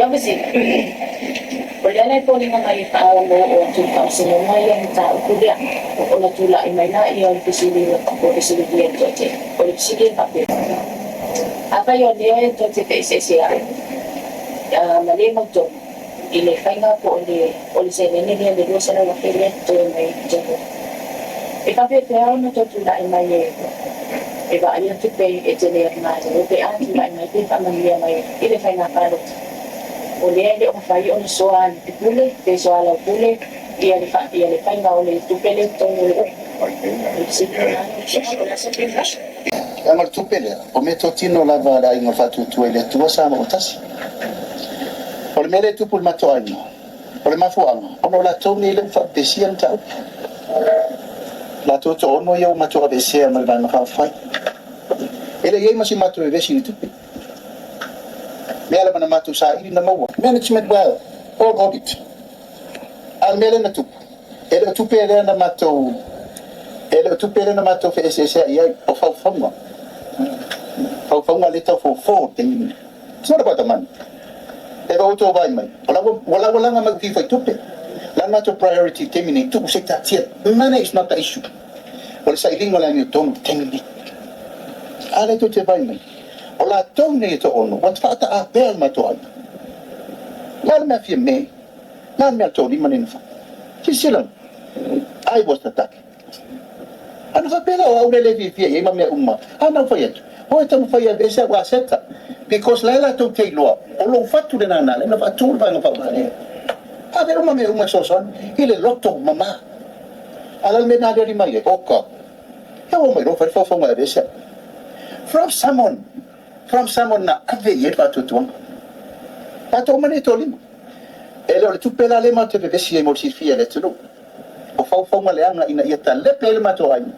lau fesili, o le ala e foliga mai e faaono oo atu i le Faamasinoga ia mataupu lea, ona tulai mai laia o le fesili ua fesiligia e le toatele. O le fesili e faapea, afai o lea e tou te feeseeseai ma le mautonu i le faiga po o le seleni lea le 200,000 lea e totoe mai i totonu, e faapefea ona tou tulai mai e vaaia tupe e tele a le Malo pe a tulai mai pe faamanuia mai i le faiga palota? O lea e le o mafai ona soa le pule pe soa lau pule ia le faiga o le tupe lea i totonu o le Leaga o le tupe lea, o meatotino lava a le aiga o le Faatuatua i le Atua Samoa ua tasi. O le mea lea e tupu i le matou aiga, o le mafuaaga, ona o latou nei lea ua faapepesia le mataupu. Latou toaono ia ua matou aveesea mai le Vaega Faaupufai. E le i i ai ma si matou vevesi i ni tupe. Mea lava na matou saili na maua. Management well, all audit. A o le mea lea na tupu, e le o tupe lea na matou, e le o tupe lea na matou feeseeseai ai, o faufauga. Faufauga lea tau fofo i le taimi lenei. It's not about the money. E va outou vaai mai, o la ua ua laga mai ufi fai tupe. La matou priority i le taimi nei, tuu se i taatia. Money is not the issue. O le sailiga o le amiotonu i le taimi lenei. A lea tou te vaai mai, o latou nei e toaono, ua faataapea le matou aiga. O le a le mea fia me? O le a le mea tou lima nei na fai? Silasila mai, I was the target. Ana faapea la o au lea e le fiafia i ai ma mea uma, a na ou fai atu, o e taumafai e aveese au aseta, because la e latou te iloa, o lou fatu lena na ala ai ona faatu le Vaega Faaupufai. Ave uma mea uma e fesoasoani i le loto mama. A o le a le mea na aliali mai ai? Oka, e ua mai loa fai le faufauga e aveese au. From someone, from someone na ave i ai le faatuatuaga. Tatou uma nei e toalima. E le o le tupe la lea matou te vevesi ai mo le silafia e le atunuu. O faufauga leaga ina ia talepe ai le matou aiga.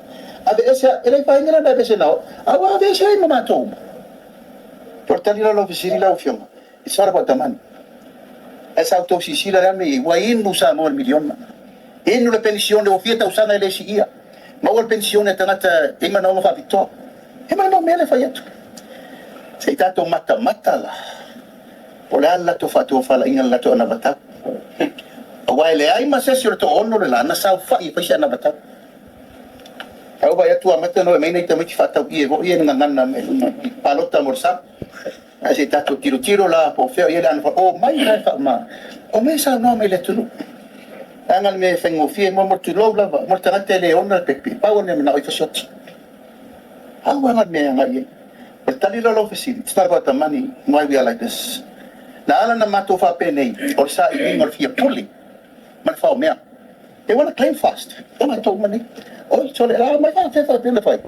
Aveese, e le i faaiga la na aveese na o, a ua aveese ai ma matou uma. O le tali la o lau fesili lau Afioga, it's not about the money. Ae sa outou silasila le a le mea e i ai, ua inu Samoa i le miliona. Inu le penisione ua fia tausaga e le siia. Maua le penisione a tagata e i manaoga faapitoa. E ma le mau mea lea e fai atu. Se i tatou matamata la, po o le a le latou faatofalaiga i le latou anavatau. Aua e leai ma se isi o le toaono le la na saofai e fai se anavatau. Ae ua vaai atu ua amata ona omai nai tamaiti faatauie foi ia i le gagana mai luga palota mo le sami. Ae se i tatou tilotilo la po o fea o i ai le anavatau. Omai la e faaaoga. Omai e saunoa mai i le atunuu. Leaga le mea e faigofie mo le tulou lava, mo le tagata e le ona le pepe, pau o le mea e manao ai fasioti. Pau lava le mea e agai i ai. O le tali la o lau fesili, it's not about the money, why we are like this. Na ala ona matou faapenei, o le sailiga o le fia pule ma le faomea. They wanna claim fast. O matou uma nei. Oi, sole, la mai faafefa e pei ona fai.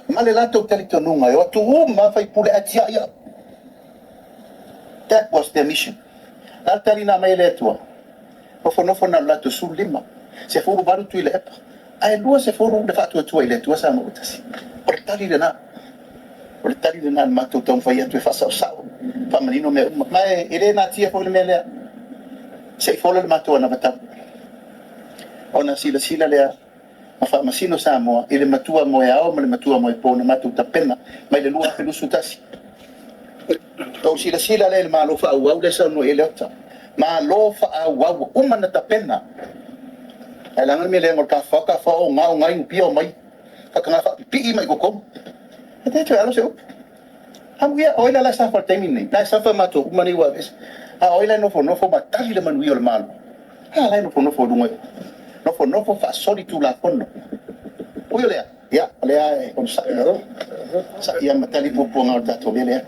Ma le latou talitonuga e o atu uma sui usufono ae tiai au. That was their mission. La le tali na aumai e le Atua. Nofonofo na o le latou 15, 18 Tuilaepa, ae 20 le faatuatua i le Atua Samoa ua tasi. O le tali lena. O le tali lena na matou taumafai atu e faasaosao, faamanino mea uma. Ma e le natia foi le mea lea. Se i fola le matou anavatau. Ona silasila lea ma faamasino Samoa i le matua moeao ma le matua moepo na matou tapena mai le 2021. Tou silasila lea i le Malo faaauau lea e saunoa i ai Leota. Malo faaauau ua uma ona tapena. Ae leaga le mea leaga o le tafafao tafafao o gao gai upia omai fatugao faapipii mai i totonu. E te toe alo se upu. Amuia, o ai la la e safa i le taimi lenei? La e safa matou uma nei ua aveese. A o ai la e nofonofo ma tali le manuia o le Malo? A la e nofonofo i luga i o. Nofonofo faasolitulafono. Ui o lea, ia, o lea e onosai, sa'i lava ma tali puapuaga o le tatou mea lea.